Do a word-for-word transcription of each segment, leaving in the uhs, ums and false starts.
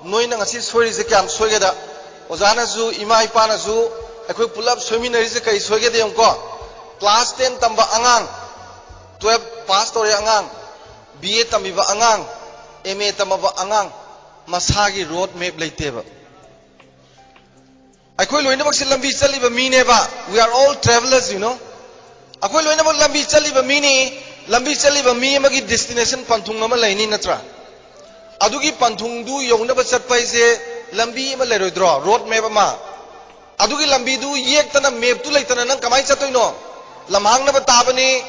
ꯅꯣꯏꯅ ꯉꯁꯤ ꯁꯣꯏꯔꯤꯁꯦ ꯀꯌꯥꯝ ꯁꯣꯏꯒꯦꯗ, ꯑꯣꯖꯥꯅꯁꯨ, ꯏꯃꯥ ꯏꯄꯥꯅꯁꯨ, ꯑꯩꯈꯣꯏ ꯄꯨꯂꯞ ꯁꯣꯏꯃꯤꯟꯅꯔꯤꯁꯦ ꯀꯔꯤ ꯁꯣꯏꯒꯦꯗ ꯌꯦꯡꯉꯨꯀꯣ꯫ ꯀ꯭ꯂꯥꯁ ꯇꯦꯟ ꯇꯝꯕ ꯑꯉꯥꯡ, ꯇꯨꯋꯦꯜꯐ ꯄꯥꯁ ꯇꯧꯔꯦ ꯑꯉꯥꯡ, ꯕꯤ ꯑꯦ ꯇꯝꯃꯤꯕ ꯑꯉꯥꯡ, ꯑꯦꯝ ꯑꯦ ꯇꯝꯃꯕ ꯑꯉꯥꯡ, ꯃꯁꯥꯒꯤ ꯔꯣꯗ ꯃꯦꯞ ꯂꯩꯇꯦꯕ꯫ ꯑꯩꯈꯣꯏ ꯂꯣꯏꯅꯃꯛꯁꯦ ꯂꯝꯕꯤ ꯆꯠꯂꯤꯕ ꯃꯤꯅꯦꯕ꯫ We are all travelers, you know. ꯑꯩꯈꯣꯏ ꯂꯣꯏꯅꯃꯛ ꯂꯝꯕꯤ ꯆꯠꯂꯤꯕ ꯃꯤꯅꯤ꯫ ꯂꯝꯕꯤ ꯆꯠꯂꯤꯕ ꯃꯤ ꯑꯃꯒꯤ ꯗꯦꯁꯇꯤꯅꯦꯁꯟ, ꯄꯟꯊꯨꯡ ꯑꯃ ꯂꯩꯅꯤ, ꯅꯠꯇ꯭ꯔꯥ? ꯑꯗꯨꯒꯤ ꯄꯟꯊꯨꯡꯗꯨ ꯌꯧꯅꯕ ꯆꯠꯄ ꯍꯥꯏꯁꯦ ꯂꯝꯕꯤ ꯑꯃ ꯂꯩꯔꯣꯏꯗ꯭ꯔꯣ? ꯔꯣꯗ ꯃꯦꯞ ꯑꯃ꯫ ꯑꯗꯨꯒꯤ ꯂꯝꯕꯤꯗꯨ ꯌꯦꯛꯇꯅ, ꯃꯦꯞꯇꯨ ꯂꯩꯇꯅ ꯅꯪ ꯀꯃꯥꯏꯅ ꯆꯠꯇꯣꯏꯅꯣ? ꯂꯝꯍꯥꯡꯅꯕ ꯇꯥꯕꯅꯤ,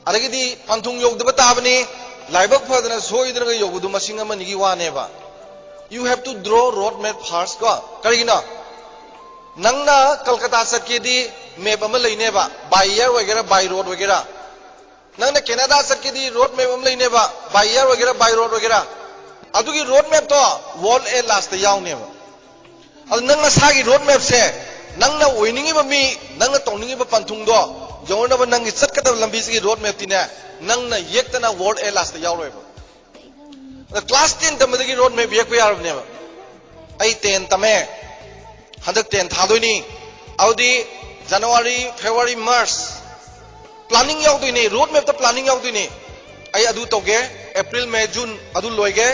ꯑꯗꯒꯤꯗꯤ ꯄꯟꯊꯨꯡ ꯌꯧꯗꯕ ꯇꯥꯕꯅꯤ꯫ ꯂꯥꯏꯕꯛ ꯐꯗꯅ ꯁꯣꯏꯗꯅꯒ ꯌꯧꯕꯗꯨ ꯃꯁꯤꯡ ꯑꯃꯅꯤꯒꯤ ꯋꯥꯅꯦꯕ꯫ You have to draw road map first ꯀꯣ꯫ ꯀꯔꯤꯒꯤꯅꯣ? ꯅꯪꯅ ꯀꯜꯀꯇꯥ ꯆꯠꯀꯦꯗꯤ ꯃꯦꯞ ꯑꯃ ꯂꯩꯅꯦꯕ, ꯕꯥꯏ ꯏꯌꯥꯔ ꯑꯣꯏꯒꯦꯔꯥ, ꯕꯥꯏ ꯔꯣꯗ ꯑꯣꯏꯒꯦꯔꯥ꯫ ꯅꯪꯅ ꯀꯦꯅꯥꯗꯥ ꯆꯠꯀꯦꯗꯤ ꯔꯣꯗ ꯃꯦꯞ ꯑꯃ ꯂꯩꯅꯦꯕ, ꯕꯥꯏ ꯏꯌꯥꯔ ꯑꯣꯏꯒꯦꯔꯥ, ꯕꯥꯏ ꯔꯣꯗ ꯑꯣꯏꯒꯦꯔꯥ꯫ ꯑꯗꯨꯒꯤ ꯔꯣꯗ ꯃꯦꯞꯇꯣ ꯋꯥꯔꯜꯗ ꯑꯦꯠꯂꯥꯁꯇ ꯌꯥꯎꯅꯦꯕ꯫ ꯑꯗꯨ ꯅꯪ ꯅꯁꯥꯒꯤ ꯔꯣꯗ ꯃꯦꯞꯁꯦ, ꯅꯪꯅ ꯑꯣꯏꯅꯤꯡꯉꯤꯕ ꯃꯤ, ꯅꯪꯅ ꯇꯧꯅꯤꯡꯉꯤꯕ ꯄꯟꯊꯨꯡꯗꯣ ꯌꯧꯅꯕ ꯅꯪꯒꯤ ꯆꯠꯀꯗꯕ ꯂꯝꯕꯤꯁꯤꯒꯤ ꯔꯣꯗ ꯃꯦꯞꯇꯤꯅꯦ, ꯅꯪꯅ ꯌꯦꯛꯇꯅ ꯋꯥꯔꯜꯗ ꯑꯦꯠꯂꯥꯁꯇ ꯌꯥꯎꯔꯣꯏꯕ꯫ ꯑꯗ ꯀ꯭ꯂꯥꯁ ꯇꯦꯟ ꯇꯝꯕꯗꯒꯤ ꯔꯣꯗ ꯃꯦꯞ ꯌꯦꯛꯄ ꯌꯥꯔꯕꯅꯦꯕ꯫ ꯑꯩ ꯇꯦꯟ ꯇꯝꯃꯦ, ꯍꯟꯗꯛ ꯇꯦꯟ ꯊꯥꯗꯣꯏꯅꯤ꯫ ꯑꯗꯨꯗꯤ ꯖꯅꯋꯥꯔꯤ, ꯐꯦꯕ꯭ꯔꯨꯋꯥꯔꯤ, ꯃꯥꯔꯆ, ꯄ꯭ꯂꯥꯅꯤꯡ ꯌꯥꯎꯗꯣꯏꯅꯤ, ꯔꯣꯗ ꯃꯦꯞꯇ ꯄ꯭ꯂꯥꯅꯤꯡ ꯌꯥꯎꯗꯣꯏꯅꯤ꯫ ꯑꯩ ꯑꯗꯨ ꯇꯧꯒꯦ, ꯑꯦꯄ꯭ꯔꯤꯜ, ꯃꯦ, ꯖꯨꯟ ꯑꯗꯨ ꯂꯣꯏꯒꯦ,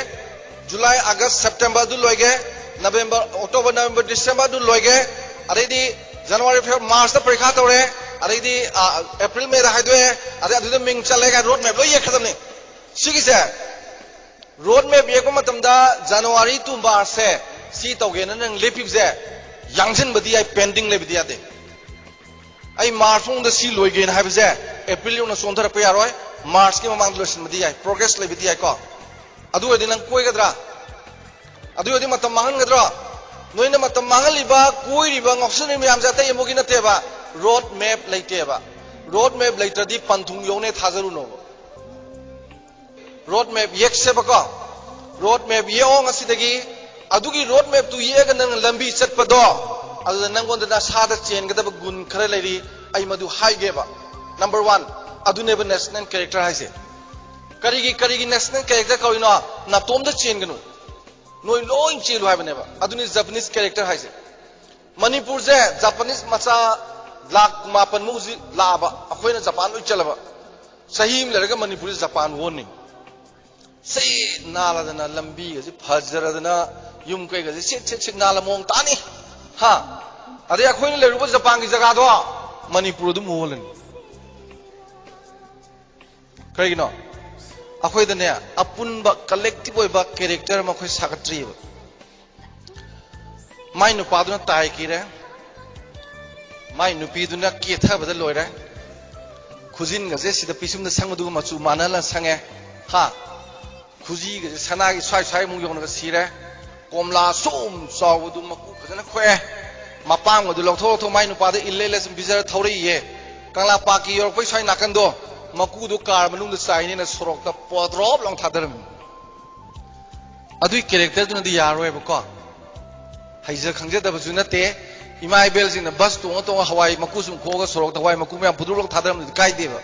ꯖꯨꯂꯥꯏ, ꯑꯥꯒꯁ, ꯁꯦꯞꯇꯦꯝꯕꯔ ꯑꯗꯨ ꯂꯣꯏꯒꯦ, ꯅꯕꯦꯝꯕꯔ, ꯑꯣꯛꯇꯣꯕꯔ, ꯅꯕꯦꯝꯕꯔ, ꯗꯤꯁꯦꯝꯕꯔ ꯑꯗꯨ ꯂꯣꯏꯒꯦ, ꯑꯗꯩꯗꯤ ꯖꯅꯋꯥꯔꯤ, ꯐꯦꯕ꯭ꯔꯨꯋꯥꯔꯤ, ꯃꯥꯔꯆꯇ ꯄꯔꯤꯈꯥ ꯇꯧꯔꯦ, ꯑꯗꯩꯗꯤ, ꯑ, ꯑꯦꯄ꯭ꯔꯤꯜ, ꯃꯦꯗ ꯍꯥꯏꯗꯣꯛꯑꯦ, ꯑꯗꯩ ꯑꯗꯨꯗ ꯃꯤꯡ ꯆꯜꯂꯦ ꯀꯥꯏꯅ ꯔꯣꯗ ꯃꯦꯞ ꯂꯣꯏ ꯌꯦꯛꯀꯗꯕꯅꯤ꯫ ꯁꯤꯒꯤꯁꯦ, ꯔꯣꯗ ꯃꯦꯞ ꯌꯦꯛꯄ ꯃꯇꯝꯗ ꯖꯅꯋꯥꯔꯤ to ꯃꯥꯔꯆꯁꯦ ꯁꯤ ꯇꯧꯒꯦꯅ ꯅꯪ ꯂꯦꯞꯄꯤꯕꯁꯦ ꯌꯥꯡꯁꯤꯟꯕꯗꯤ ꯌꯥꯏ, ꯄꯦꯟꯗꯤꯡ ꯂꯩꯕꯗꯤ ꯌꯥꯗꯦ꯫ ꯑꯩ ꯃꯥꯔꯆ ꯐꯥꯎꯗ ꯁꯤ ꯂꯣꯏꯒꯦꯅ ꯍꯥꯏꯕꯁꯦ ꯑꯦꯄ꯭ꯔꯤꯜ ꯌꯧꯅ ꯆꯣꯟꯊꯔꯛꯄ ꯌꯥꯔꯣꯏ, ꯃꯥꯔꯆꯀꯤ ꯃꯃꯥꯡꯗ ꯂꯣꯏꯁꯤꯟꯕꯗꯤ ꯌꯥꯏ, ꯄ꯭ꯔꯣꯒ꯭ꯔꯦꯁ ꯂꯩꯕꯗꯤ ꯌꯥꯏꯀꯣ꯫ ꯑꯗꯨ ꯑꯣꯏꯔꯗꯤ ꯅꯪ ꯀꯣꯏꯒꯗ꯭ꯔꯥ? ꯑꯗꯨ ꯑꯣꯏꯔꯗꯤ ꯃꯇꯝ ꯃꯥꯡꯍꯟꯒꯗ꯭ꯔꯣ? ꯅꯣꯏꯅ ꯃꯇꯝ ꯃꯥꯡꯍꯜꯂꯤꯕ, ꯀꯣꯏꯔꯤꯕ, ꯉꯥꯎꯁꯟꯅꯔꯤꯕ ꯃꯌꯥꯝꯁꯦ ꯑꯇꯩ ꯑꯃꯒꯤ ꯅꯠꯇꯦꯕ, ꯔꯣꯗ ꯃꯦꯞ ꯂꯩꯇꯦꯕ꯫ ꯔꯣꯗ ꯃꯦꯞ ꯂꯩꯇ꯭ꯔꯗꯤ ꯄꯟꯊꯨꯡ ꯌꯧꯅꯦ ꯊꯥꯖꯔꯨꯅꯣꯕ꯫ ꯔꯣꯗ ꯃꯦꯞ ꯌꯦꯛꯁꯦꯕꯀꯣ꯫ ꯔꯣꯗ ꯃꯦꯞ ꯌꯦꯛꯑꯣ ꯉꯁꯤꯗꯒꯤ꯫ ꯑꯗꯨꯒꯤ ꯔꯣꯗ ꯃꯦꯞꯇꯨ ꯌꯦꯛꯑꯒ ꯅꯪꯅ ꯂꯝꯕꯤ ꯆꯠꯄꯗꯣ, ꯑꯗꯨꯗ ꯅꯪꯉꯣꯟꯗ ꯅꯁꯥꯗ ꯆꯦꯟꯒꯗꯕ ꯒꯨꯟ ꯈꯔ ꯂꯩꯔꯤ, ꯑꯩ ꯃꯗꯨ ꯍꯥꯏꯒꯦꯕ꯫ ꯅꯝꯕꯔ ꯋꯥꯟ, ꯑꯗꯨꯅꯦꯕ ꯅꯦꯁꯅꯦꯜ ꯀꯦꯔꯦꯛꯇꯔ ꯍꯥꯏꯁꯦ꯫ ꯀꯔꯤꯒꯤ, ꯀꯔꯤꯒꯤ ꯅꯦꯁꯅꯦꯜ ꯀꯦꯔꯦꯛꯇꯔ ꯀꯧꯔꯤꯅꯣ? ꯅꯥꯇꯣꯝꯗ ꯆꯦꯟꯒꯅꯨ꯫ ꯅꯣꯏ ꯂꯣꯏ ꯆꯦꯜꯂꯨ ꯍꯥꯏꯕꯅꯦꯕ꯫ ꯑꯗꯨꯅꯤ ꯖꯄꯅꯤꯁ ꯀꯦꯔꯦꯛꯇꯔ ꯍꯥꯏꯁꯦ꯫ ꯃꯅꯤꯄꯨꯔꯁꯦ ꯖꯄꯅꯤꯁ ꯃꯆꯥ ꯂꯥꯛ ꯃꯥꯄꯟꯃꯨꯛ ꯍꯧꯖꯤꯛ ꯂꯥꯛꯑꯕ, ꯑꯩꯈꯣꯏꯅ ꯖꯄꯥꯟ ꯂꯣꯏ ꯆꯠꯂꯕ꯫ ꯆꯍꯤ ꯑꯃ ꯂꯩꯔꯒ ꯃꯅꯤꯄꯨꯔꯁꯦ ꯖꯄꯥꯟ ꯑꯣꯟꯅꯤ꯫ ꯁꯤꯠ ꯅꯥꯜꯂꯗꯅ, ꯂꯝꯕꯤꯒꯁꯦ ꯐꯖꯔꯗꯅ, ꯌꯨꯝ ꯀꯩꯒꯁꯦ ꯁꯤꯠ ꯁꯤꯠ ꯁꯤꯠ ꯅꯥꯜꯂ ꯃꯑꯣꯡ ꯇꯥꯅꯤ꯫ ꯍꯥ? ꯑꯗꯩ ꯑꯩꯈꯣꯏꯅ ꯂꯩꯔꯨꯕ ꯖꯄꯥꯟꯒꯤ ꯖꯒꯥꯗꯣ ꯃꯅꯤꯄꯨꯔ ꯑꯗꯨꯝ ꯑꯣꯜꯂꯅꯤ꯫ ꯀꯔꯤꯒꯤꯅꯣ? ꯑꯩꯈꯣꯏꯗꯅꯦ, ꯑꯄꯨꯟꯕ ꯀꯂꯦꯛꯇꯤꯚ ꯑꯣꯏꯕ ꯀꯦꯔꯦꯛꯇꯔ ꯑꯃ ꯑꯩꯈꯣꯏ ꯁꯥꯒꯠꯇ꯭ꯔꯤꯑꯕ꯫ ꯃꯥꯏ ꯅꯨꯄꯥꯗꯨꯅ ꯇꯥꯏ ꯀꯤꯔꯦ, ꯃꯥꯏ ꯅꯨꯄꯤꯗꯨꯅ ꯀꯦꯊꯕꯗ ꯂꯣꯏꯔꯦ, ꯈꯨꯖꯤꯟꯒꯁꯦ ꯁꯤꯗ ꯄꯤꯁꯨꯝꯗ ꯁꯪꯕꯗꯨꯒ ꯃꯆꯨ ꯃꯥꯟꯅꯍꯜꯂ ꯁꯪꯉꯦ꯫ ꯍꯥ? ꯈꯨꯖꯤꯒꯁꯦ ꯁꯅꯥꯒꯤ ꯁ꯭ꯋꯥꯏ ꯁ꯭ꯋꯥꯏꯃꯨꯛ ꯌꯧꯅꯒ ꯁꯤꯔꯦ꯫ ꯀꯣꯝꯂꯥ ꯁꯨꯝ ꯆꯥꯎꯕꯗꯨ ꯃꯀꯨ ꯐꯖꯅ ꯈꯣꯛꯑꯦ꯫ ꯃꯄꯥꯝꯒꯗꯨ ꯂꯧꯊꯣꯛ ꯂꯧꯊꯣꯛ ꯃꯥꯏ ꯅꯨꯄꯥꯗ ꯏꯜꯂ ꯏꯜꯂ ꯁꯨꯝ ꯄꯤꯖꯔ ꯊꯧꯔꯛꯏꯌꯦ꯫ ꯀꯪꯂꯥ ꯄꯥꯛꯀꯤ ꯌꯧꯔꯛꯄꯩ ꯁ꯭ꯋꯥꯏ ꯅꯥꯀꯟꯗꯣ ꯃꯀꯨꯗꯨ ꯀꯥꯔ ꯃꯅꯨꯡꯗ ꯆꯥꯏꯅꯦꯅ ꯁꯣꯔꯣꯛꯇ ꯄꯣꯗ꯭ꯔꯣꯞ ꯂꯥꯎ ꯊꯥꯗꯔꯝꯃꯤ꯫ ꯑꯗꯨꯏ ꯀꯦꯔꯦꯛꯇꯔꯗꯨꯅꯗꯤ ꯌꯥꯔꯣꯏꯕꯀꯣ꯫ ꯍꯩꯖ ꯈꯪꯖꯗꯕꯁꯨ ꯅꯠꯇꯦ꯫ ꯏꯃꯥ ꯏꯕꯦꯜꯁꯤꯡꯅ ꯕꯁ ꯇꯣꯡꯉ ꯇꯣꯡꯉ ꯍꯋꯥꯏ ꯃꯀꯨ ꯁꯨꯝ ꯈꯣꯛꯑꯒ ꯁꯣꯔꯣꯛꯇ ꯍꯋꯥꯏ ꯃꯀꯨ ꯃꯌꯥꯝ ꯄꯨꯗ꯭ꯔꯣꯛꯂꯒ ꯊꯥꯗꯔꯝꯕꯗꯨꯗꯤ ꯀꯥꯏꯗꯦꯕ꯫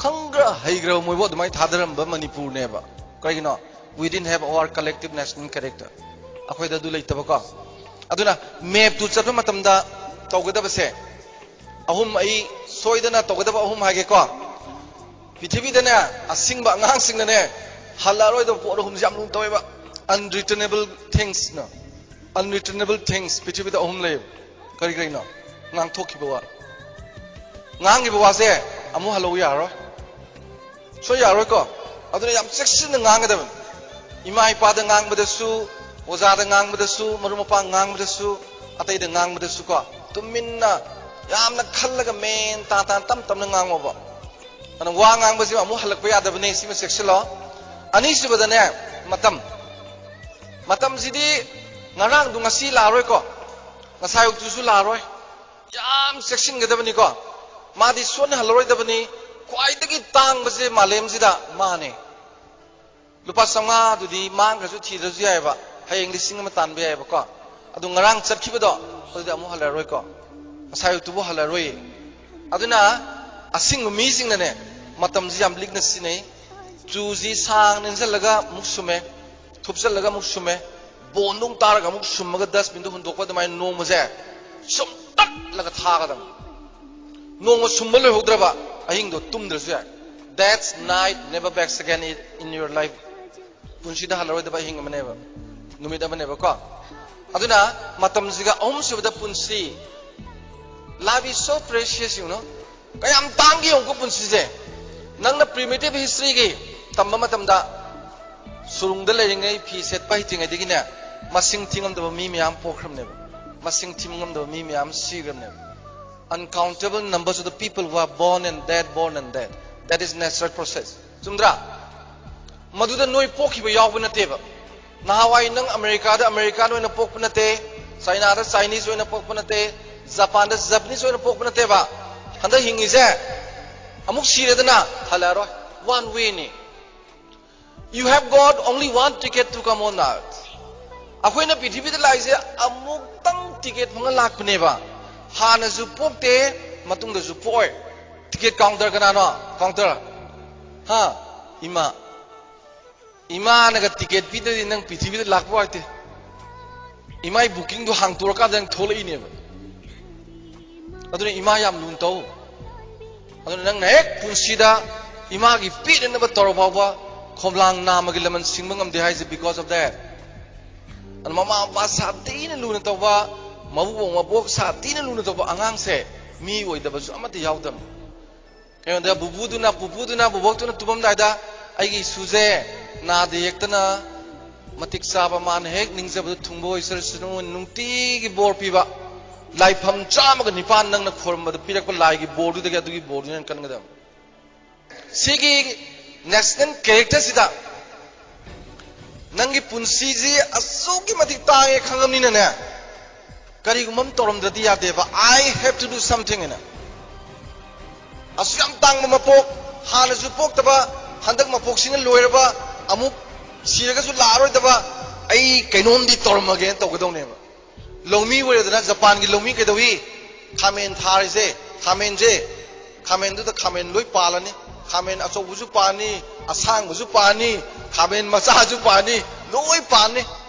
ꯈꯪꯈ꯭ꯔ ꯍꯩꯈ꯭ꯔꯕ ꯃꯣꯏꯕꯨ ꯑꯗꯨꯃꯥꯏꯅ ꯊꯥꯗꯔꯝꯕ ꯃꯅꯤꯄꯨꯔꯅꯦꯕ꯫ ꯀꯔꯤꯒꯤꯅꯣ? We didn't have our collective national character. ꯑꯩꯈꯣꯏꯗ ꯑꯗꯨ ꯂꯩꯇꯕꯀꯣ꯫ ꯑꯗꯨꯅ ꯃꯦꯞꯇꯨ ꯆꯠꯄ ꯃꯇꯝꯗ ꯇꯧꯒꯗꯕꯁꯦ ꯑꯍꯨꯝ, ꯑꯩ ꯁꯣꯏꯗꯅ ꯇꯧꯒꯗꯕ ꯑꯍꯨꯝ ꯍꯥꯏꯒꯦꯀꯣ꯫ ꯄ꯭ꯔꯤꯊꯤꯕꯤꯗꯅꯦ, ꯑꯁꯤꯡꯕ ꯑꯉꯥꯡꯁꯤꯡꯅꯅꯦ, ꯍꯜꯂꯛꯑꯔꯣꯏꯗꯕ ꯄꯣꯠ ꯑꯍꯨꯝꯁꯦ ꯌꯥꯝ ꯂꯨꯅ ꯇꯧꯋꯦꯕ꯫ Unreturnable things ꯅ꯫ Unreturnable things ꯄ꯭ꯔꯤꯊꯤꯕꯤꯗ ꯑꯍꯨꯝ ꯂꯩꯌꯦꯕ꯫ ꯀꯔꯤ ꯀꯔꯤꯅꯣ? ꯉꯥꯡꯊꯣꯛꯈꯤꯕ ꯋꯥ꯫ ꯉꯥꯡꯈꯤꯕ ꯋꯥꯁꯦ ꯑꯃꯨꯛ ꯍꯜꯂꯧ ꯌꯥꯔꯔꯣꯏ꯫ ꯁꯣꯏ ꯌꯥꯔꯣꯏꯀꯣ꯫ ꯑꯗꯨꯅ ꯌꯥꯝ ꯆꯦꯛꯁꯤꯟꯅ ꯉꯥꯡꯒꯗꯕꯅꯤ꯫ ꯏꯃꯥ ꯏꯄꯥꯗ ꯉꯥꯡꯕꯗꯁꯨ, ꯑꯣꯖꯥꯗ ꯉꯥꯡꯕꯗꯁꯨ, ꯃꯔꯨꯞ ꯃꯄꯥꯡ ꯉꯥꯡꯕꯗꯁꯨ, ꯑꯇꯩꯗ ꯉꯥꯡꯕꯗꯁꯨ ꯀꯣ, ꯇꯨꯃꯤꯟꯅ ꯌꯥꯝꯅ ꯈꯜꯂꯒ ꯃꯦꯟ ꯇꯥ ꯇꯥꯅ ꯇꯞ ꯇꯞꯅ ꯉꯥꯡꯉꯣꯕ꯫ ꯑꯗꯨꯅ ꯋꯥ ꯉꯥꯡꯕꯁꯤ ꯑꯃꯨꯛ ꯍꯜꯂꯛꯄ ꯌꯥꯗꯕꯅꯦ, ꯁꯤꯃ ꯆꯦꯛꯁꯤꯜꯂꯣ꯫ ꯑꯅꯤꯁꯨꯕꯗꯅꯦ, ꯃꯇꯝ꯫ ꯃꯇꯝꯁꯤꯗꯤ ꯉꯔꯥꯡꯗꯨ ꯉꯁꯤ ꯂꯥꯛꯑꯔꯣꯏꯀꯣ, ꯉꯁꯥꯏ ꯑꯌꯨꯛꯇꯨꯁꯨ ꯂꯥꯛꯑꯔꯣꯏ꯫ ꯌꯥꯝ ꯆꯦꯛꯁꯤꯟꯒꯗꯕꯅꯤꯀꯣ꯫ ꯃꯥꯗꯤ ꯁꯣꯟꯅꯍꯜꯂꯔꯣꯏꯗꯕꯅꯤ꯫ ꯈ꯭ꯋꯥꯏꯗꯒꯤ ꯇꯥꯡꯕꯁꯦ ꯃꯥꯂꯦꯝꯁꯤꯗ ꯃꯥꯅꯦ꯫ ꯂꯨꯄꯥ ꯆꯥꯝꯃꯉꯥꯗꯨꯗꯤ ꯃꯥꯡꯈ꯭ꯔꯁꯨ ꯊꯤꯗ꯭ꯔꯁꯨ ꯌꯥꯏꯑꯕ, ꯍꯌꯦꯡ ꯂꯤꯁꯤꯡ ꯑꯃ ꯇꯥꯟꯕ ꯌꯥꯏꯑꯕꯀꯣ꯫ ꯑꯗꯨ ꯉꯔꯥꯡ ꯆꯠꯈꯤꯕꯗꯣ ꯑꯗꯨꯗꯤ ꯑꯃꯨꯛ ꯍꯜꯂꯔꯣꯏꯀꯣ꯫ ꯉꯁꯥꯏ ꯑꯌꯨꯛꯇꯨꯕꯨ ꯍꯜꯂꯔꯣꯏꯌꯦ꯫ ꯑꯗꯨꯅ ꯑꯁꯤꯡꯕ ꯃꯤꯁꯤꯡꯅꯅꯦ, ꯃꯇꯝꯁꯤ ꯌꯥꯝ ꯂꯤꯛꯅ ꯁꯤꯖꯤꯟꯅꯩ꯫ ꯆꯨꯁꯤ ꯁꯥꯡꯅ ꯏꯟꯁꯤꯜꯂꯒ ꯑꯃꯨꯛ ꯁꯨꯝꯃꯦ꯫ ꯊꯨꯞꯆꯜꯂꯒ ꯑꯃꯨꯛ ꯁꯨꯝꯃꯦ, ꯕꯣꯟꯗ ꯑꯃꯨꯛ ꯇꯥꯔꯒ ꯑꯃꯨꯛ ꯁꯨꯝꯃꯒ ꯗꯁꯕꯤꯟꯗ ꯍꯨꯟꯗꯣꯛꯄ, ꯑꯗꯨꯃꯥꯏꯅ ꯅꯣꯡꯃꯁꯦ ꯁꯨꯝꯇꯠꯂꯒ ꯊꯥꯒꯗꯕꯅꯤ꯫ ꯅꯣꯡꯃ ꯁꯨꯝꯕ ꯂꯣꯏꯍꯧꯗ꯭ꯔꯕ, ꯑꯍꯤꯡꯗꯣ ꯇꯨꯝꯗ꯭ꯔꯁꯨ ꯌꯥꯏ꯫ That's night never back again in your life. ꯄꯨꯟꯁꯤꯗ ꯍꯜꯂꯔꯣꯏꯗꯕ ꯑꯍꯤꯡ ꯑꯃꯅꯦꯕ, ꯅꯨꯃꯤꯠ ꯑꯃꯅꯦꯕꯀꯣ꯫ ꯑꯗꯨꯅ ꯃꯇꯝꯁꯤꯒ ꯑꯍꯨꯝꯁꯨꯕꯗ ꯄꯨꯟꯁꯤ, life is so precious, you know. ꯀꯌꯥꯝ ꯇꯥꯡꯒꯦ ꯌꯦꯡꯉꯨꯀꯣ ꯄꯨꯟꯁꯤꯁꯦ꯫ ꯅꯪꯅ primitive historyꯒꯤ ꯇꯝꯕ ꯃꯇꯝꯗ, ꯁꯨꯔꯨꯡꯗ ꯂꯩꯔꯤꯉꯩ ꯐꯤ ꯁꯦꯠꯄ ꯍꯩꯇ꯭ꯔꯤꯉꯩꯗꯒꯤꯅꯦ, ꯃꯁꯤꯡ ꯊꯤꯉꯝꯗꯕ ꯃꯤ ꯃꯌꯥꯝ ꯄꯣꯛꯈ꯭ꯔꯕꯅꯦꯕ, ꯃꯁꯤꯡ ꯊꯤꯉꯝꯗꯕ ꯃꯤ ꯃꯌꯥꯝ ꯁꯤꯈ꯭ꯔꯕꯅꯦꯕ꯫ Uncountable numbers of the people who are born and dead, born and dead. That is natural process. ꯆꯨꯝꯗ꯭ꯔꯥ? ꯃꯗꯨꯗ ꯅꯣꯏ ꯄꯣꯛꯈꯤꯕ ꯌꯥꯎꯕ ꯅꯠꯇꯦꯕ꯫ ꯅꯍꯥꯟꯋꯥꯏ ꯅꯪ ꯑꯃꯦꯔꯤꯀꯥꯗ ꯑꯃꯦꯔꯤꯀꯥꯟ ꯑꯣꯏꯅ ꯄꯣꯛꯄ ꯅꯠꯇꯦ, ꯆꯥꯏꯅꯥꯗ ꯆꯥꯏꯅꯤꯁ ꯑꯣꯏꯅ ꯄꯣꯛꯄ ꯅꯠꯇꯦ, ꯖꯄꯥꯟꯗ ꯖꯄꯅꯤꯁ ꯑꯣꯏꯅ ꯄꯣꯛꯄ ꯅꯠꯇꯦꯕ꯫ ꯍꯟꯗꯛ ꯍꯤꯡꯉꯤꯁꯦ ꯑꯃꯨꯛ ꯁꯤꯔꯦꯗꯅ, ꯍꯜꯂꯛꯑꯔꯣꯏ꯫ One wayꯅꯤ. You have got only one ticket to come on earth. ꯑꯩꯈꯣꯏꯅ ꯄ꯭ꯔꯤꯊꯤꯕꯤꯗ ꯂꯥꯛꯏꯁꯦ ꯑꯃꯨꯛꯇꯪ ꯇꯤꯀꯦꯠ ꯐꯪꯉ ꯂꯥꯛꯄꯅꯦꯕ꯫ ꯍꯥꯟꯅꯁꯨ ꯄꯣꯛꯇꯦ, ꯃꯇꯨꯡꯗꯁꯨ ꯄꯣꯛꯑꯣꯏ꯫ ꯇꯤꯀꯦꯠ ꯀꯥꯎꯟꯇꯔ ꯀꯅꯥꯅꯣ? ꯀꯥꯎꯟꯇꯔ꯫ ꯍꯥ? ꯏꯃꯥ꯫ ꯏꯃꯥꯅꯒ ꯇꯤꯀꯦꯠ ꯄꯤꯗ꯭ꯔꯗꯤ ꯅꯪ ꯄ꯭ꯔꯤꯊꯤꯕꯤꯗ ꯂꯥꯛꯄ ꯋꯥꯏꯇꯦ꯫ ꯏꯃꯥꯏ ꯕꯨꯀꯤꯡꯗꯣ ꯍꯥꯡꯇꯣꯔꯀꯥꯟꯗ ꯅꯪ ꯊꯣꯛꯂꯛꯏꯅꯦꯕ꯫ ꯑꯗꯨꯅ ꯏꯃꯥ ꯌꯥꯝ ꯂꯨꯅ ꯇꯧ꯫ ꯑꯗꯨꯅ ꯅꯪꯅ ꯍꯦꯛ ꯄꯨꯟꯁꯤꯗ ꯏꯃꯥꯒꯤ ꯄꯦꯟꯅꯅꯕ ꯇꯧꯔ ꯐꯥꯎꯕ ꯈꯣꯝꯂꯥꯡ ꯅꯥꯝꯃꯒꯤ ꯂꯃꯟ ꯁꯤꯡꯕ ꯉꯝꯗꯦ ꯍꯥꯏꯁꯦ because of that. ꯑꯗꯨ ꯃꯃꯥ ꯃꯄꯥ ꯁꯥꯊꯤꯅ ꯂꯨꯅ ꯇꯧꯕ, ꯃꯕꯨꯡ ꯃꯕꯣꯛ ꯁꯥꯊꯤꯅ ꯂꯨꯅ ꯇꯧꯕ ꯑꯉꯥꯡꯁꯦ ꯃꯤ ꯑꯣꯏꯗꯕꯁꯨ ꯑꯃꯠꯇ ꯌꯥꯎꯗꯕꯅꯤ꯫ ꯀꯩꯅꯣꯗ ꯕꯨꯕꯨꯗꯨꯅ, ꯄꯨꯄꯨꯗꯨꯅ, ꯕꯨꯕꯣꯛꯇꯨꯅ ꯇꯨꯝꯃꯝꯗꯥꯏꯗ, "ꯑꯩꯒꯤ ꯏꯁꯨꯁꯦ ꯅꯥꯗ ꯌꯦꯛꯇꯅ ꯃꯇꯤꯛ ꯆꯥꯕ, ꯃꯥꯅ ꯍꯦꯛ ꯅꯤꯡꯖꯕꯗ ꯊꯨꯡꯕ ꯑꯣꯏꯖꯔꯁꯅꯨ", ꯅꯨꯡꯇꯤꯒꯤ ꯕꯣꯔ ꯄꯤꯕ꯫ ꯂꯥꯏꯐꯝ ꯆꯥꯝꯃꯒ ꯅꯤꯄꯥꯟ ꯅꯪꯅ ꯈꯣꯏꯔꯝꯕꯗ ꯄꯤꯔꯛꯄ ꯂꯥꯏꯒꯤ ꯕꯣꯔꯗꯨꯗꯒꯤ ꯑꯗꯨꯒꯤ ꯕꯣꯔꯗꯨꯅ ꯍꯦꯟꯅ ꯀꯟꯒꯗꯕꯅꯤ꯫ ꯁꯤꯒꯤ national characterꯁꯤꯗ ꯅꯪꯒꯤ ꯄꯨꯟꯁꯤꯁꯤ ꯑꯁꯨꯛꯀꯤ ꯃꯇꯤꯛ ꯇꯥꯡꯉꯦ ꯈꯪꯉꯕꯅꯤꯅꯅꯦ, ꯀꯔꯤꯒꯨꯝꯕ ꯑꯃ ꯇꯧꯔꯝꯗ꯭ꯔꯗꯤ ꯌꯥꯗꯦꯕ꯫ "I have to do something" ꯍꯥꯏꯅ꯫ ꯑꯁꯨꯛ ꯌꯥꯝ ꯇꯥꯡꯕ ꯃꯄꯣꯛ, ꯍꯥꯟꯅꯁꯨ ꯄꯣꯛꯇꯕ, ꯍꯟꯗꯛ ꯃꯄꯣꯛꯁꯤꯅ ꯂꯣꯏꯔꯕ, ꯑꯃꯨꯛ ꯁꯤꯔꯒꯁꯨ ꯂꯥꯛꯑꯔꯣꯏꯗꯕ, "ꯑꯩ ꯀꯩꯅꯣꯝꯗꯤ ꯇꯧꯔꯝꯃꯒꯦꯅ" ꯇꯧꯒꯗꯧꯅꯦꯕ꯫ ꯂꯧꯃꯤ ꯑꯣꯏꯔꯦꯗꯅ, ꯖꯄꯥꯟꯒꯤ ꯂꯧꯃꯤ ꯀꯩꯗꯧꯏ? ꯈꯥꯃꯦꯟ ꯊꯥꯔꯤꯁꯦ, ꯈꯥꯃꯦꯟꯁꯦ, ꯈꯥꯃꯦꯟꯗꯨꯗ ꯈꯥꯃꯦꯟ ꯂꯣꯏ ꯄꯥꯜꯂꯅꯤ꯫ ꯈꯥꯃꯦꯟ ꯑꯆꯧꯕꯁꯨ ꯄꯥꯟꯅꯤ, ꯑꯁꯥꯡꯕꯁꯨ ꯄꯥꯟꯅꯤ, ꯈꯥꯃꯦꯟ ꯃꯆꯥꯁꯨ ꯄꯥꯟꯅꯤ, ꯂꯣꯏ ꯄꯥꯟꯅꯤ꯫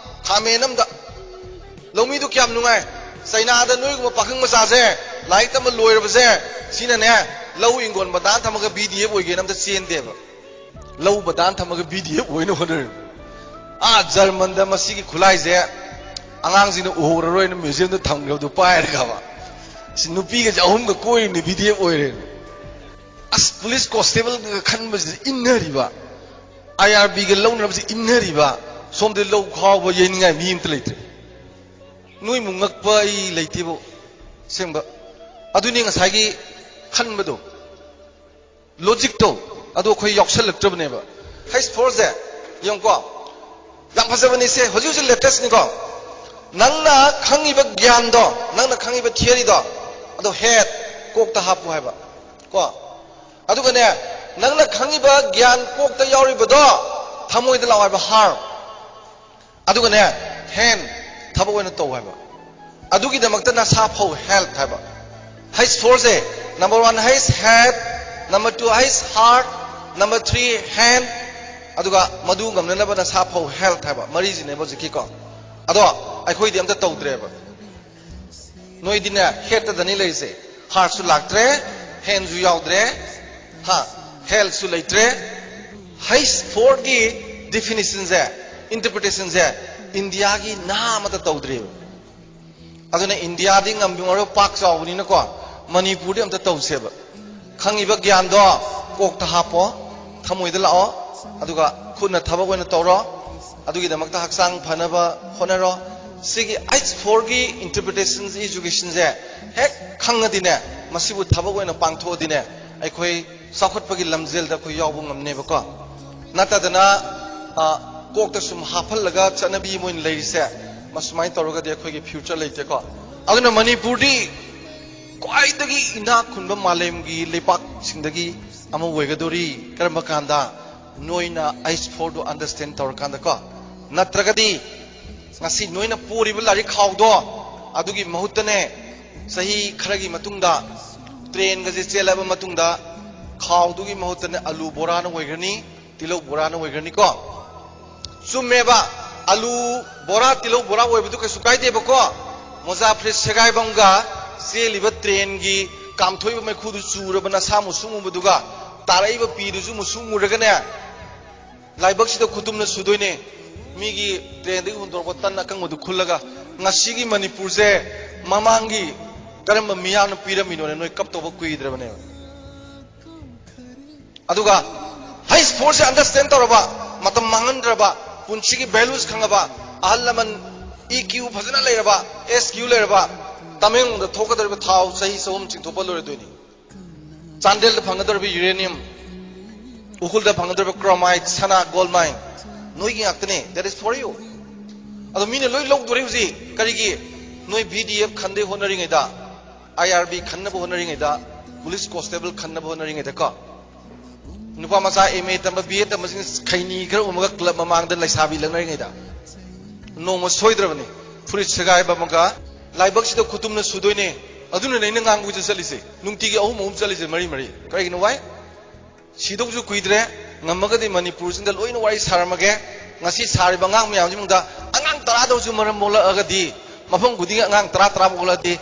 ꯈꯥꯃꯦꯟ ꯑꯃꯗ ꯂꯧꯃꯤꯗꯨ ꯀꯌꯥꯝ ꯅꯨꯡꯉꯥꯏ꯫ ꯆꯩꯅꯥꯗ ꯅꯣꯏꯒꯨꯝꯕ ꯄꯥꯈꯪ ꯃꯆꯥꯁꯦ, ꯂꯥꯏꯔꯤꯛ ꯇꯝꯕ ꯂꯣꯏꯔꯕꯁꯦ, ꯁꯤꯅꯅꯦ, ꯂꯧ ꯏꯪꯒꯣꯟ ꯕꯟꯗꯥꯟ ꯊꯝꯃꯒ ꯕꯤ ꯗꯤ ꯑꯦꯐ ꯑꯣꯏꯒꯦꯅ ꯑꯝꯇ ꯆꯦꯟꯗꯦꯕ꯫ ꯂꯧ ꯕꯟꯗꯥꯟ ꯊꯝꯃꯒ ꯕꯤ ꯗꯤ ꯑꯦꯐ ꯑꯣꯏꯅ ꯍꯣꯠꯅꯔꯦ꯫ ꯑꯥ ꯖꯔꯃꯟꯗ ꯃꯁꯤꯒꯤ ꯈꯨꯠꯂꯥꯏꯁꯦ ꯑꯉꯥꯡꯁꯤꯡꯅ ꯎꯍꯧꯔꯔꯣꯏꯅ ꯃ꯭ꯌꯨꯖꯤꯌꯝꯗ ꯊꯝꯈ꯭ꯔꯕꯗꯨ ꯄꯥꯏꯔꯒꯕ, ꯁꯤ ꯅꯨꯄꯤꯒꯁꯦ ꯑꯍꯨꯝꯒ ꯀꯣꯏꯔꯤꯅꯤ, ꯕꯤ ꯗꯤ ꯑꯦꯐ ꯑꯣꯏꯔꯦꯅ꯫ ꯑꯁ, ꯄꯨꯂꯤꯁ ꯀꯣꯟꯁꯇꯦꯕꯜꯒ ꯈꯟꯕꯁꯤꯗ ꯏꯟꯅꯔꯤꯕ, ꯑꯥꯏ ꯑꯥꯔ ꯕꯤꯒ ꯂꯧꯅꯕꯁꯤ ꯏꯟꯅꯔꯤꯕ, ꯁꯣꯝꯗ ꯂꯧ ꯈꯥꯎꯕ ꯌꯩꯅꯤꯡꯉꯥꯏ ꯃꯤ ꯑꯝꯇ ꯂꯩꯇ꯭ꯔꯦ꯫ ꯅꯣꯏꯃꯨꯛ ꯉꯛꯄ ꯑꯩ ꯂꯩꯇꯦꯕꯨ꯫ ꯑꯁꯦꯡꯕ꯫ ꯑꯗꯨꯅꯤ ꯉꯁꯥꯏꯒꯤ ꯈꯟꯕꯗꯣ, ꯂꯣꯖꯤꯛꯇꯣ, ꯑꯗꯨ ꯑꯩꯈꯣꯏ ꯌꯥꯎꯁꯜꯂꯛꯇ꯭ꯔꯕꯅꯦꯕ꯫ ꯍꯩꯁ ꯐꯣꯔꯁꯦ ꯌꯦꯡꯉꯨꯀꯣ, ꯌꯥꯝ ꯐꯖꯕꯅꯤ ꯁꯦ, ꯍꯧꯖꯤꯛ ꯍꯧꯖꯤꯛ ꯂꯦꯇꯦꯁꯅꯤꯀꯣ꯫ ꯅꯪꯅ ꯈꯪꯉꯤꯕ ꯒ꯭ꯌꯥꯟꯗꯣ, ꯅꯪꯅ ꯈꯪꯉꯤꯕ ꯊꯤꯌꯔꯤꯗꯣ, ꯑꯗꯣ ꯍꯦꯠ, ꯀꯣꯛꯇ ꯍꯥꯞꯄꯨ ꯍꯥꯏꯕ ꯀꯣ꯫ ꯑꯗꯨꯒꯅꯦ, ꯅꯪꯅ ꯈꯪꯉꯤꯕ ꯒ꯭ꯌꯥꯟ ꯀꯣꯛꯇ ꯌꯥꯎꯔꯤꯕꯗꯣ ꯊꯃꯣꯏꯗ ꯂꯥꯛꯑꯣ ꯍꯥꯏꯕ, ꯍꯥꯔꯠ꯫ ꯑꯗꯨꯒꯅꯦ, ꯍꯦꯟ, ꯊꯕꯛ ꯑꯣꯏꯅ ꯇꯧ ꯍꯥꯏꯕ꯫ ꯑꯗꯨꯒꯤꯗꯃꯛꯇ ꯅꯁꯥ ꯐꯧ, ꯍꯦꯜꯊ ꯍꯥꯏꯕ꯫ ꯍꯩꯁ ꯐꯣꯔꯁꯦ, number one ꯍꯩꯁ, ꯍꯦꯠ, number two ꯍꯩꯁ, ꯍꯥꯔꯠ, number three ꯍꯦꯟ, ꯑꯗꯨꯒ ꯃꯗꯨ ꯉꯝꯅꯅꯕ ꯅꯁꯥ ꯐꯧ, ꯍꯦꯜꯊ ꯍꯥꯏꯕ꯫ ꯃꯔꯤꯁꯤꯅꯦꯕ ꯍꯧꯖꯤꯛꯀꯤꯀꯣ꯫ ꯑꯗꯣ ꯑꯩꯈꯣꯏꯗꯤ ꯑꯝꯇ ꯇꯧꯗ꯭ꯔꯦꯕ꯫ ꯅꯣꯏꯗꯤꯅꯦ, ꯍꯦꯠꯇꯗꯅꯤ ꯂꯩꯔꯤꯁꯦ, ꯍꯥꯔꯠꯁꯨ ꯂꯥꯛꯇ꯭ꯔꯦ, ꯍꯦꯟꯁꯨ ꯌꯥꯎꯗ꯭ꯔꯦ, ꯍꯥ, ꯍꯦꯜꯊꯁꯨ ꯂꯩꯇ꯭ꯔꯦ꯫ ꯍꯩꯁ ꯐꯣꯔꯒꯤ ꯗꯤꯐꯤꯅꯤꯁꯟꯁꯦ, ꯏꯟꯇꯔꯄ꯭ꯔꯤꯇꯦꯁꯟꯁꯦ ꯏꯟꯗꯤꯌꯥꯒꯤ ꯅꯍꯥ ꯑꯃꯠꯇ ꯇꯧꯗ꯭ꯔꯤꯕ꯫ ꯑꯗꯨꯅ ꯏꯟꯗꯤꯌꯥꯗꯤ ꯉꯝꯕꯤ ꯉꯝꯃꯔꯣꯏ, ꯄꯥꯛ ꯆꯥꯎꯕꯅꯤꯅꯀꯣ꯫ ꯃꯅꯤꯄꯨꯔꯗꯤ ꯑꯝꯇ ꯇꯧꯁꯦꯕ꯫ ꯈꯪꯉꯤꯕ ꯒ꯭ꯌꯥꯟꯗꯣ ꯀꯣꯛꯇ ꯍꯥꯞꯄꯣ, ꯊꯃꯣꯏꯗ ꯂꯥꯛꯑꯣ, ꯑꯗꯨꯒ ꯈꯨꯠꯅ ꯊꯕꯛ ꯑꯣꯏꯅ ꯇꯧꯔꯣ꯫ ꯑꯗꯨꯒꯤꯗꯃꯛꯇ ꯍꯛꯆꯥꯡ ꯐꯅꯕ ꯍꯣꯠꯅꯔꯣ꯫ ꯁꯤꯒꯤ ꯍꯩꯁ ꯐꯣꯔꯒꯤ ꯏꯟꯇꯔꯄ꯭ꯔꯤꯇꯦꯁꯟ, ꯏꯖꯨꯀꯦꯁꯟꯁꯦ ꯍꯦꯛ ꯈꯪꯉꯗꯤꯅꯦ, ꯃꯁꯤꯕꯨ ꯊꯕꯛ ꯑꯣꯏꯅ ꯄꯥꯡꯊꯣꯛꯑꯗꯤꯅꯦ, ꯑꯩꯈꯣꯏ ꯆꯥꯎꯈꯠꯄꯒꯤ ꯂꯝꯖꯦꯜꯗ ꯑꯩꯈꯣꯏ ꯌꯥꯎꯕ ꯉꯝꯅꯦꯕꯀꯣ꯫ ꯅꯠꯇꯗꯅ, ꯑ, ꯀꯣꯛꯇ ꯁꯨꯝ ꯍꯥꯞꯍꯜꯂꯒ ꯆꯠꯅꯕꯤ ꯑꯃ ꯑꯣꯏꯅ ꯂꯩꯔꯤꯁꯦ, ꯃꯁꯨꯃꯥꯏꯅ ꯇꯧꯔꯒꯗꯤ ꯑꯩꯈꯣꯏꯒꯤ ꯐ꯭ꯌꯨꯆꯔ ꯂꯩꯇꯦꯀꯣ꯫ ꯑꯗꯨꯅ ꯃꯅꯤꯄꯨꯔꯗꯤ ꯈ꯭ꯋꯥꯏꯗꯒꯤ ꯏꯅꯥꯛ ꯈꯨꯟꯕ ꯃꯥꯂꯦꯝꯒꯤ ꯂꯩꯄꯥꯛꯁꯤꯡꯗꯒꯤ ꯑꯃ ꯑꯣꯏꯒꯗꯧꯔꯤ꯫ ꯀꯔꯝꯕ ꯀꯥꯟꯗ? ꯅꯣꯏꯅ ꯍꯩꯁ ꯐꯣꯔꯗꯨ ꯑꯟꯗꯔꯁꯇꯦꯟ ꯇꯧꯔꯀꯥꯟꯗꯀꯣ꯫ ꯅꯠꯇ꯭ꯔꯒꯗꯤ ꯉꯁꯤ ꯅꯣꯏꯅ ꯄꯨꯔꯤꯕ ꯂꯥꯏꯔꯤꯛ ꯈꯥꯎꯗꯣ, ꯑꯗꯨꯒꯤ ꯃꯍꯨꯠꯇꯅꯦ, ꯆꯍꯤ ꯈꯔꯒꯤ ꯃꯇꯨꯡꯗ, ꯇ꯭ꯔꯦꯟꯒꯁꯦ ꯆꯦꯜꯂꯕ ꯃꯇꯨꯡꯗ, ꯈꯥꯎꯗꯨꯒꯤ ꯃꯍꯨꯠꯇꯅꯦ ꯑꯂꯨ ꯕꯣꯔꯥꯅ ꯑꯣꯏꯈ꯭ꯔꯅꯤ, ꯇꯤꯜꯍꯧ ꯕꯣꯔꯥꯅ ꯑꯣꯏꯈ꯭ꯔꯅꯤꯀꯣ꯫ ꯆꯨꯝꯃꯦꯕ, ꯑꯂꯨ ꯕꯣꯔꯥ, ꯇꯤꯜꯍꯧ ꯕꯣꯔꯥ ꯑꯣꯏꯕꯗꯨ ꯀꯩꯁꯨ ꯀꯥꯏꯗꯦꯕꯀꯣ꯫ ꯃꯣꯖꯥ ꯐꯨꯔꯤꯠ ꯁꯦꯒꯥꯏꯕ ꯑꯃꯒ ꯆꯦꯜꯂꯤꯕ ꯇ꯭ꯔꯦꯟꯒꯤ ꯀꯥꯝꯊꯣꯛꯏꯕ ꯃꯩꯈꯨꯗꯨ ꯆꯨꯔꯕ ꯅꯁꯥ ꯃꯨꯁꯨꯛ ꯃꯨꯕꯗꯨꯒ ꯇꯥꯔꯛꯏꯕ ꯄꯤꯗꯨꯁꯨ ꯃꯨꯁꯨꯛ ꯃꯨꯔꯒꯅꯦ, ꯂꯥꯏꯕꯛꯁꯤꯗ ꯈꯨꯇꯨꯝꯅ ꯁꯨꯗꯣꯏꯅꯦ꯫ ꯃꯤꯒꯤ ꯇ꯭ꯔꯦꯟꯗꯒꯤ ꯍꯨꯟꯗꯣꯔꯛꯄ ꯇꯟ ꯑꯀꯪꯕꯗꯨ ꯈꯨꯜꯂꯒ, ꯉꯁꯤꯒꯤ ꯃꯅꯤꯄꯨꯔꯁꯦ ꯃꯃꯥꯡꯒꯤ ꯀꯔꯝꯕ ꯃꯤꯌꯥꯝꯅ ꯄꯤꯔꯝꯃꯤꯅꯣꯅꯦ? ꯅꯣꯏ ꯀꯞꯇꯧꯕ ꯀꯨꯏꯗ꯭ꯔꯕꯅꯦꯕ꯫ ꯑꯗꯨꯒ ꯍꯩꯁ ꯐꯣꯔꯁꯁꯦ ꯑꯟꯗꯔꯁꯇꯦꯟ ꯇꯧꯔꯕ, ꯃꯇꯝ ꯃꯥꯡꯍꯟꯗ꯭ꯔꯕ, ꯄꯨꯟꯁꯤꯒꯤ ꯚꯦꯂꯨꯁ ꯈꯪꯉꯕ, ꯑꯍꯜ ꯂꯃꯟ ꯏ ꯀ꯭ꯌꯨ ꯐꯖꯅ ꯂꯩꯔꯕ, ꯑꯦꯁ ꯀ꯭ꯌꯨ ꯂꯩꯔꯕ, ꯇꯃꯦꯡꯂꯣꯡꯗ ꯊꯣꯛꯀꯗꯧꯔꯤꯕ ꯊꯥꯎ ꯆꯍꯤ ꯆꯍꯨꯝ ꯆꯤꯡꯊꯣꯛꯄ ꯂꯣꯏꯔꯗꯣꯏꯅꯤ꯫ ꯆꯥꯟꯗꯦꯜꯗ ꯐꯪꯒꯗꯧꯔꯤꯕ ꯌꯨꯔꯦꯅꯤꯌꯝ, ꯎꯈ꯭ꯔꯨꯜꯗ ꯐꯪꯒꯗꯧꯔꯤꯕ ꯀ꯭ꯔꯣꯃꯥꯏꯠ, ꯁꯅꯥ, ꯒꯣꯜ ꯃꯥꯏꯟ, ꯅꯣꯏꯒꯤ ꯉꯥꯛꯇꯅꯦ꯫ That is for you. ꯑꯗꯣ ꯃꯤꯅ ꯂꯣꯏ ꯂꯧꯗꯣꯔꯦ ꯍꯧꯖꯤꯛ꯫ ꯀꯔꯤꯒꯤ? ꯅꯣꯏ ꯚꯤ ꯗꯤ ꯑꯦꯐ ꯈꯟꯗꯦ ꯍꯣꯠꯅꯔꯤꯉꯩꯗ, ꯑꯥꯏ ꯑꯥꯔ ꯕꯤ ꯈꯟꯅꯕ ꯍꯣꯠꯅꯔꯤꯉꯩꯗ, ꯄꯨꯂꯤꯁ ꯀꯣꯟꯁꯇꯦꯕꯜ ꯈꯟꯅꯕ ꯍꯣꯠꯅꯔꯤꯉꯩꯗꯀꯣ, ꯅꯨꯄꯥ ꯃꯆꯥ ꯑꯦꯝ ꯑꯦ ꯇꯝꯕ, ꯕꯤ ꯑꯦ ꯇꯝꯕꯁꯤꯡ ꯈꯩꯅꯤ ꯈꯔ ꯎꯝꯃꯒ ꯀ꯭ꯂꯕ ꯃꯃꯥꯡꯗ ꯂꯩꯁꯥꯕꯤ ꯂꯛꯅꯔꯤꯉꯩꯗ, ꯅꯣꯡꯃ ꯁꯣꯏꯗ꯭ꯔꯕꯅꯤ ꯐꯨꯔꯤꯠ ꯁꯦꯒꯥꯏꯕ ꯑꯃꯒ ꯂꯥꯏꯕꯛꯁꯤꯗ ꯈꯨꯇꯨꯝꯅ ꯁꯨꯗꯣꯏꯅꯦ꯫ ꯑꯗꯨꯅꯅꯦ ꯑꯩꯅ ꯉꯥꯡꯕꯁꯦ ꯆꯠꯂꯤꯁꯦ, ꯅꯨꯡꯇꯤꯒꯤ ꯑꯍꯨꯝ ꯑꯍꯨꯝ ꯆꯠꯂꯤꯁꯦ, ꯃꯔꯤ ꯃꯔꯤ꯫ ꯀꯔꯤꯒꯤꯅꯣ ꯋꯥꯏ? ꯁꯤꯗꯧꯁꯨ ꯀꯨꯏꯗ꯭ꯔꯦ꯫ ꯉꯝꯃꯒꯗꯤ ꯃꯅꯤꯄꯨꯔꯁꯤꯡꯗ ꯂꯣꯏꯅ ꯋꯥꯔꯤ ꯁꯥꯔꯝꯃꯒꯦ꯫ ꯉꯁꯤ ꯁꯥꯔꯤꯕ ꯑꯉꯥꯡ ꯃꯌꯥꯝꯁꯤ ꯃꯅꯨꯡꯗ ꯑꯉꯥꯡ ꯇꯔꯥꯗ ꯑꯣꯏꯔꯁꯨ ꯃꯔꯝ ꯃꯣꯛꯂꯛꯑꯒꯗꯤ, ꯃꯐꯝ ꯈꯨꯗꯤꯡꯒꯤ ꯑꯉꯥꯡ ꯇꯔꯥ ꯇꯔꯥ ꯃꯣꯛꯂꯛꯑꯗꯤ,